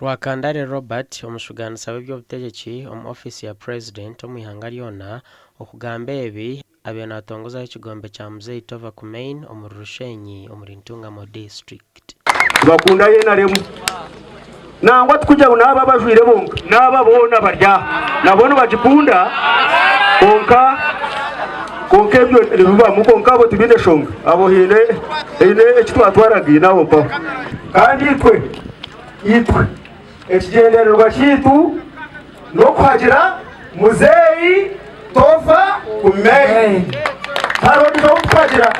Rwakandare Robert, omushugaanisa w'eby'obutegyeki omu ofiisi ya Purezidenti omu ihanga ryona, okugamba ebi abaire natongozaho ekigombe kya Muzei Tova Kumain omuri Rushenyi omuri Ntungamo disiturikiti. Nibakunda NRM. Nangwa tikugira ngu n'aba abajwaire bonka, n'aba boona bari aha nabo nibagikunda kwonka kwonka ebyo nibibamu kwonka abo tibaine shonga. Abo haine haine eki twatwaragaine aho mpaho. Kandi itwe itwe ekigyendererwa kyaitu n'okuhagira Muzeeyi Toofa Kumei. Hariho ondiijo ou tukuhagira?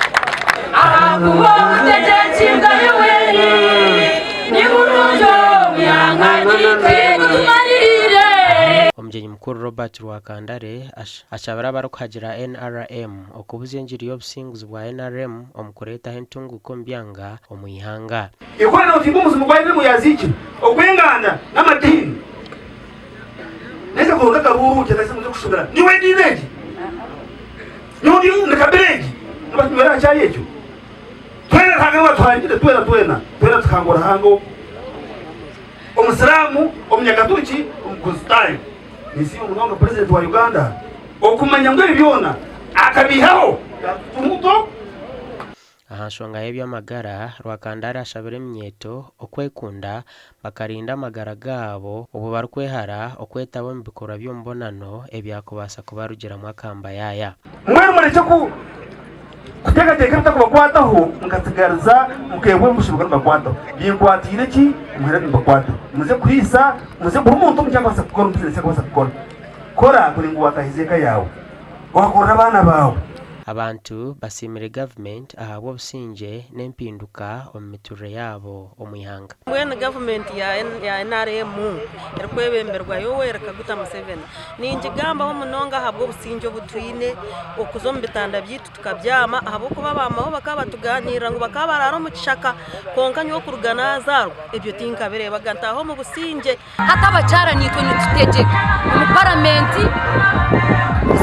Ahakuba obutegyeki bwa Yoweri ni burungi omu ihanga ryaitu tumaririire. Omugyenyi mukuru Robert Rwakandare ashabire abarikuhagira NRM okubuzya engiri y'obusinguzi bwa NRM omu kureetaho entunguuka omu byanga omu ihanga. Ekora notimba omuzimu gwa emirimo yaziikire ogw'enganda n'amadiini. Neza kuronda akaruuru kyetagisa ngu nze kushomera nyowe ediini egi. Nyowe ndi ndi kabira egi. Nibatunywera aha kyayi ekyo. Twena Ruhanga niwe atuhangire twena twena. Twena tukahangwa Ruhanga omwe. Omusiraamu, Omunyakaturiki, Omukristaayo. Ninsiima munonga Purezidenti wa Uganda okumanya ngu ebi byona akabiihaho yatuta. Aha nshonga y'eby'amagara, Rwakandare ashabire eminyeeto okwekunda bakarinda amagara gaabo obwo barikwehara okwetaba omu bikorwa by'omubonano ebyakubaasa kubarugiramu akambayaaya. Mbwenu murekye kuteekateeka ebitakubakwataho, mukatsigariza mukeebwa ebi biri nibibakwataho. Binkwatiire ki? Muhurire nibibakwataho. Muze kuriisa, muze buri muntu omu ki arikubaasa kukora, omu bizinesi eki arikubaasa kukora. Kora kuri ngu waataahiza eka yaawe, waakorera abaana baawe. Abantu basiimire gavumenti ahabw'obusingye n'empinduka omu miturire yaabo omu ihanga. Mbwenu gavumenti ya NRM erikwebemberwa Yoweri Kaguta Museveni ningigambaho munonga ahabw'obusingye obu twine, okuza omu bitanda byaitu tukabyama ahabw'okuba ba maawe bakaba batuganirira ngu bakaba baraara omu kishaka kwonka nyowe kuruga nazaarwa ebyo tinkabireebaga ntaaha omu busingye. Hati abakyara naitwe nitutegyeka omu paramenti,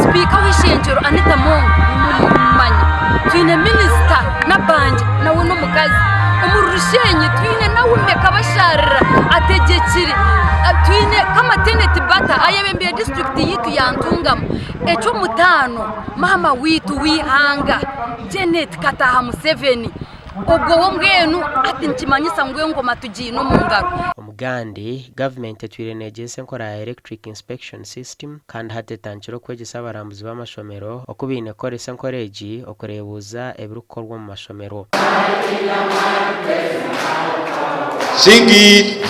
sipiika w'eishengyero Anita Among mumumanya, twine minisita Nabbanja nawe n'omukazi, omuri Rushenyi twine Naume Kabasharira ategyekire, twine Kamateneti Bata ayebembeire disiturikiti yaitu ya Ntungamo, eky'omutaano maama waitu w'eihanga Janet Kataha Museveni. Obwo wo mbwenu hati nikimanyisa ngu engoma tugiine omu ngaro. Omugandi, gavumenti etwire neegyesa enkora ya Electric Inspection System kandi hati etandikire okwegyesa abarambuzi b'amashomero oku baine kukoresa enkora egi okureebuuza ebirikukorwa omu mashomero. Sing it!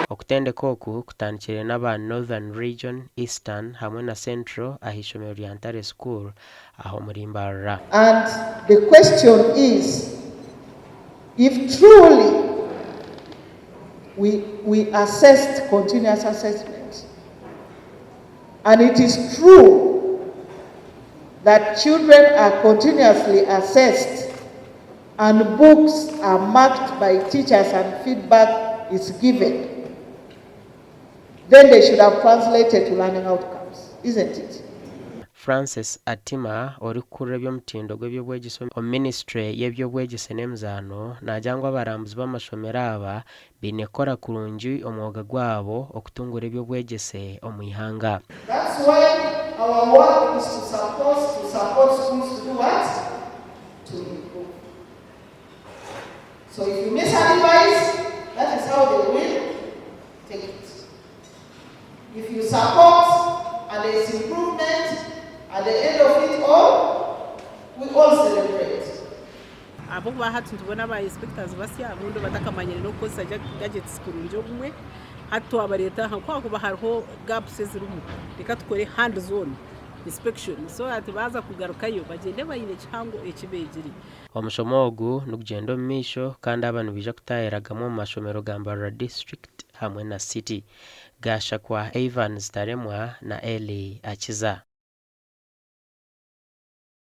Okutendeka oku kutandikire n'aba Northern Region, Eastern hamwe na Central ah'eishomero rya Ntare School aha omuri Mbarara. And the question is if truly we, we assessed continuous assessment and it is true that children are continuously assessed and books are marked by teachers and feedback is given, then they should have translated to learning outcomes, isn't it? Frances Atima, orikukurira eby'omutindo gw'eby'obwegyese omu minisiture y'eby'obwegyese n'emizaano naagira ngu abarambuzi b'amashomero aba baine kukora kurungi omwoga gwabo okutunguura eby'obwegyese omu ihanga. That's why our work is to support to support schools to do what? To improve. So if you miss advice, that is how they will take it. If you support and there is improvement, at the end of it all, we all celebrate. Ahabw'okuba hati nitubona aba inspectors basya obundi batakamanyire n'okukozesa gadgets kurungi obumwe, hati twabareeta aha ku hakuba hariho gaps ezirimu, reka tukore hands on inspection so that baaza kugarukayo bagyende baine kihango eki beegire. Omushomo ogu nigugyenda omu maisho kandi aba nibaija kutaahira gamwe omu mashomero ga Mbarara District hamwe na City. Gashakwa Evans Taremwa na Elly Akiza.